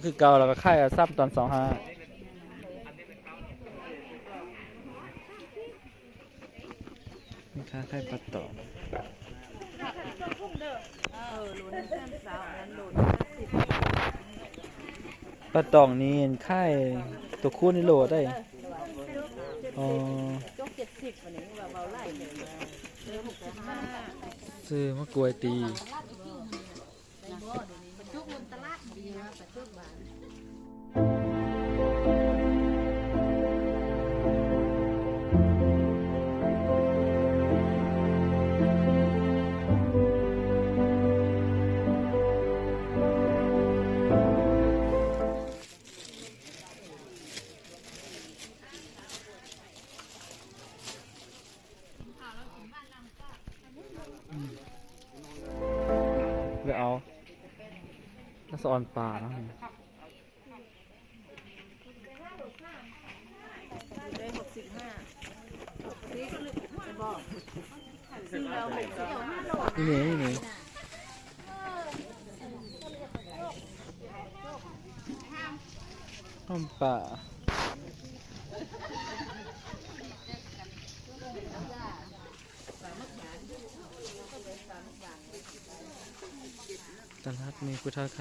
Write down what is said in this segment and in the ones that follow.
ຄືເກົ່າ ແລ້ວກໍຂາຍຊ້ຳຕອນຊາວຫ້າ. ແມ່ຄ້າຂາຍປາຕອງ ເອີ ໂລໜຶ່ງແສນຊາວ ອັນນັ້ນໂລໜຶ່ງແສນສິບ. ປາຕອງນີ້ຂາຍຕົວຄູນນີ້ໂລເທົ່າໃດ? ອໍ ຈົກເຈັດສິບ ອັນນີ້ວ່າເວົ້າຫຼາຍເລີຍ ເອີ ຫົກສິບຫ້າ. ຊື້ມາກວຍຕີ. ເລືອກເອົາ ລະສະອອນປາເນາະ. ໄດ້ຫົກສິບຫ້າ ນີ້ ນີ້ ຫອມປ່າ ຕະຫຼາດໃນພູທາໄຄ.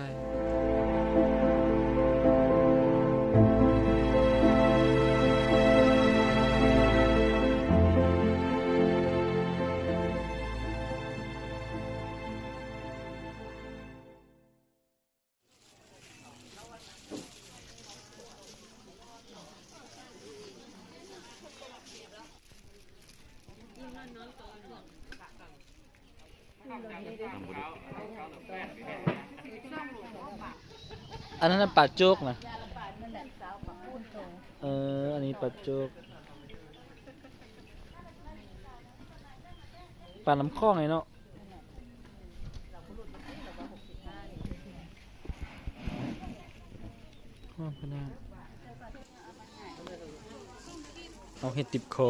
ອັນນັ້ນນະປາໂຈກນະ. ເອີ ອັນນີ້ປາໂຈກ ປານ້ຳຂອງນີ້ເນາະ. ຫອມຂະໜາດ ເອົາເຫັດຕິດຄໍ.